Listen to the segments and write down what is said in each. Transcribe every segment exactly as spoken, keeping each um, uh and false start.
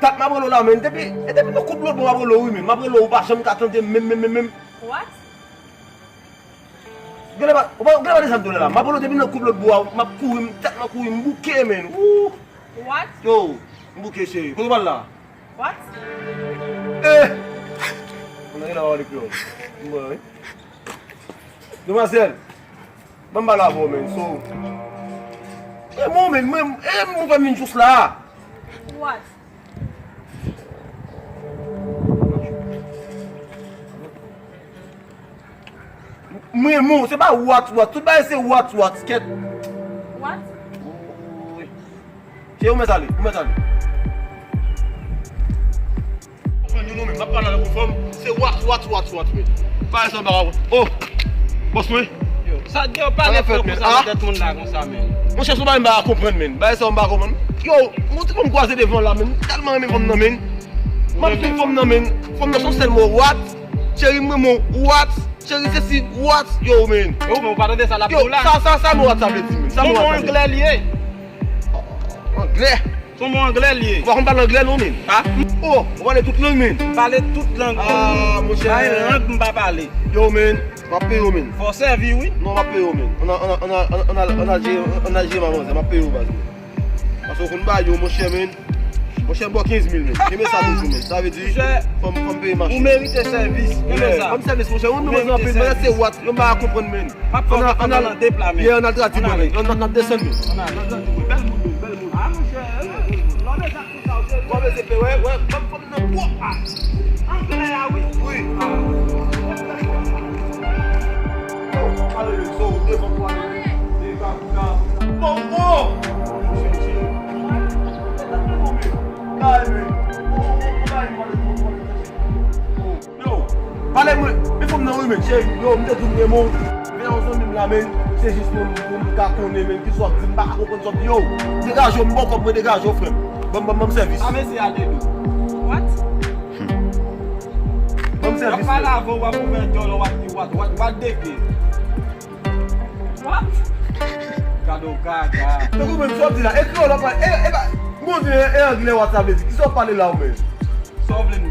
Dat m ap rele w la, men. Depi, e depi nan koup lòt bò m ap rele w, wi, men. M ap rele w, ou pa janm ka tande m, menm, menm, menm, menm. What? Genlè pa, ou pa, genlè pa desann doulè la. M ap rele w depi nan koup lòt bò a, m ap kouri, m tèlman kouri, m bouke, men. Wou! What? Yo, m bouke, cheri. Kote w pral la? What? Eh! Mwen genlè pa pale kreyòl. M wè, wi. Demwazèl, ban m pale avè w, men. So, e mwen, men, mwen, e mwen fè m vin jous la. What? Mwen, mwen, se pa what, what. Tout bagay se what, what. Kèt. What? Wi. Se ou mèt ale, ou mèt ale. Konprann yo non, men m ap pale avèk yon fanm, se what, what, what, what, men. Bagay sa m pa ka, oh, bòs mwen. Yo, sa k gen w pale frè konsa nan tèt moun la konsa, men? Monchè, se yon bagay m pa ka konprann, men. Bagay sa m pa ka konprann. Yo, yon ti fanm kwaze devan la, men. M tèlman renmen fanm nan, men. M ap suiv fanm nan, men. Fanm nan se yon sèl mo, what? Cheri, m renmen w, what? Cheri, sesi, what? Yo, men. Yo, men ou pa tande sa l ap di w la? Sa, sa, sa mo what sa vle di, men? Sa mo what sa vle di? Anglè li ye. Anglè? Se yon mo anglè li ye. Ou pa konn pale anglè non, men. Ha? Oh, ou pale tout lang, men. Pale tout lang. Ah, monchè. Pa gen lang m pa pale. Yo, men, m ap peye w, men. Fò w sèvi, wi. Non, m ap peye w, men. Ann al, ann al jere manzè, m ap peye w, baz, men. Paske ou konn bagay yo, monchè, men. Monchè, m ba w kenz mil, men. Kenbe sa toujou, men. Sa vle di, fò m, fò m peye machin. Ou merite sèvis. Kenbe sa. Fò m sèvis, monchè. Ou merite sèvis. Mwen se what? Yo m pa konprann, men. M ap fè w konprann nan de pla, men. Ann al tradui bagay. Ann al, n ap desann, men. Ann al. Bèl moun, bèl moun. Ah, monchè, lòt de sa. Kòm se pe, wè, wè, ban m, ban m nan pwòp a. Anglè a, wi. Wi. Yo, ale, so, devan pou ale. Devan pou la. Bon, bon. Yo, pale mwen, men fanm nan wi, men, cheri, yo, m te di w m renmen w. Men yon zanmi m la, men, se jis pou m, pou m ka konnen, men, kisa w ap di, m pa ka konprann sa w ap di, yo. Degaje w, m ba w kòb mwen, degaje w, frè m. Ban m, ban m, ban m sèvis. Sa mesye a te di w? What? Ban m sèvis, frè m. Y ap pale avè w, w ap ouvè dyòl, w ap di what, what, what de ke? What? Gade w gaga. Tankou menm sa w ap di la, e kreyòl w ap pale, e, e pa, m konn di, e, e anglè what sa vle di, kisa w ap pale la ou menm? Sa w vle m di?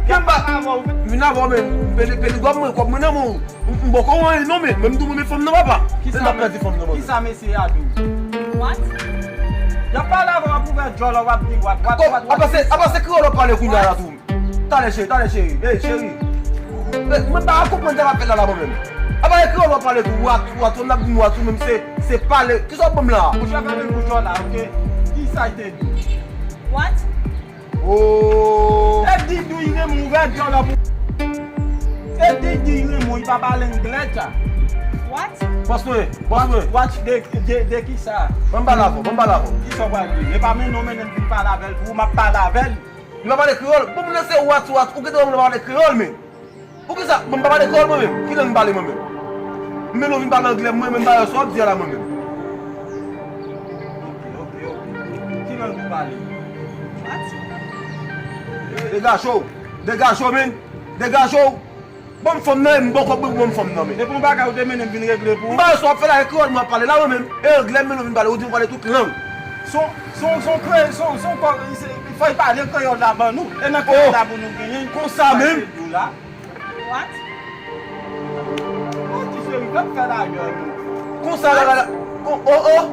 Kèt pa avè w. Vin avè w, men, peli, peli gòb mwen, kòb mwen nan men w. M, m poko anyen non, men, men m tou renmen fanm nan, papa. Kisa, men m pèdi fanm nan, men. Kisa mesye a di w? What? Y ap pale avè w, w ap ouvè dyòl, w ap di what, what, what, what. Apa se, apa se kreyòl w ap pale kounye a la tou. Talè, cheri, talè, cheri. Ey, cheri. Mwen pa konprann sa k ap fèt la, la, mwen menm. Apa e kreyòl w ap pale tou, what, what, w ap di m what, ou menm se, se pale. Kisa w ap ban m la? Monchè, fèmen bouch ou la, oke? Kisa l te di? What? Oh. E di di renmen ouvè dyòl la pou. E di di renmen, li pa pale anglè, tcha. What? Bòs mwen, bòs mwen. What, what de, de, de kisa? Ban m pale avè w, ban m pale avè w. Kisa w pral di? E pa men non, men m vin pale avè l pou ou, m ap pale avè l. Li pa pale kreyòl. Bon, moun nan se what, what, ou gentan wè moun nan pale kreyòl, men. Poukisa? Bon, m pa pale kreyòl mwen menm. Ki lang m pale mwen menm? M vin vin pale anglè mwen menm, bagay sa w ap di a la mwen menm. Oke, oke, oke. Ki lang ou pale? Degaje w. Degaje w, men. Degaje w. Ban m fanm nan, e m bòkò pou ban m fanm nan, men. Depi yon bagay ou te mennen m vin regle pou ou. M bagay sa w ap fè la, e kreyòl mwen ap pale la mwen menm. E anglè m mennen w vin pale, ou di m pale tout lang. Son, son, son kreyòl, son, son kò, fò y pale kreyòl la ban nou. E nan kreyòl la pou nou genyen. Konsa menm. What? Oh, ti cheri, fè m fè lajan, non. Konsa la, la, la. Oh, oh, oh.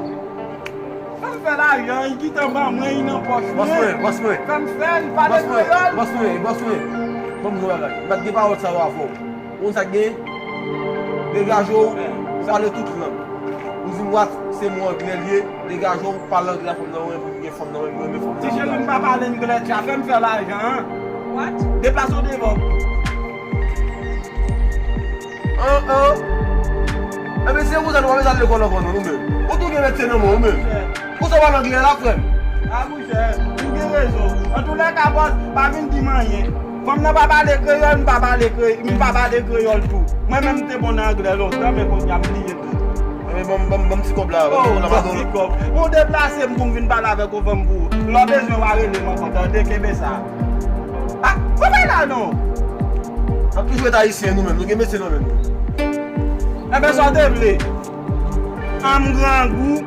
Fè m fè lajan, li gentan ban mwen, li nan pòch mwen. Bòs mwen, bòs mwen. Fè m fè l, pale kreyòl. Bòs mwen, bòs mwen. Ban m di w bagay. M pa t gen pawòl sa yo avè w. Ou konn sa k genyen? Degaje w, ou pale tout lang. Ou di m what, se mo anglè l ye. Degaje w, pale anglè a fanm nan, ou renmen pou gen fanm nan, ou renmen fanm nan. Ti cheri, m pa pale anglè, tcha, fè m fè lajan, an. What? Deplase w devan. An, an. Ebyen, se konsa nou pa bezwen al lekòl ankò, non, nou menm. Ou tou gen metye nan men w, ou menm. Konsa w pale anglè la, frè m. A, monchè, ou gen rezon. Antoulèka, bòs, pa vin di m anyen. Fanm nan pa pale kreyòl, m pa pale kre-, m pa pale kreyòl tou. Mwen menm, m te bon nan anglè lontan, men kounye a, m bliye tou. Ebyen, ban m, ban m, ban m ti kòb la. Oh, ban m ti kòb. Ou deplase m pou m vin pale avèk ou, fanm pou ou. Lè w bezwen w a rele m ankò, tande, kenbe sa. Ah, ou pa la non. N ap toujou ret ayisyen nou menm, nou gen metye nan men nou. Ebyen, sa w te vle? An m grangou.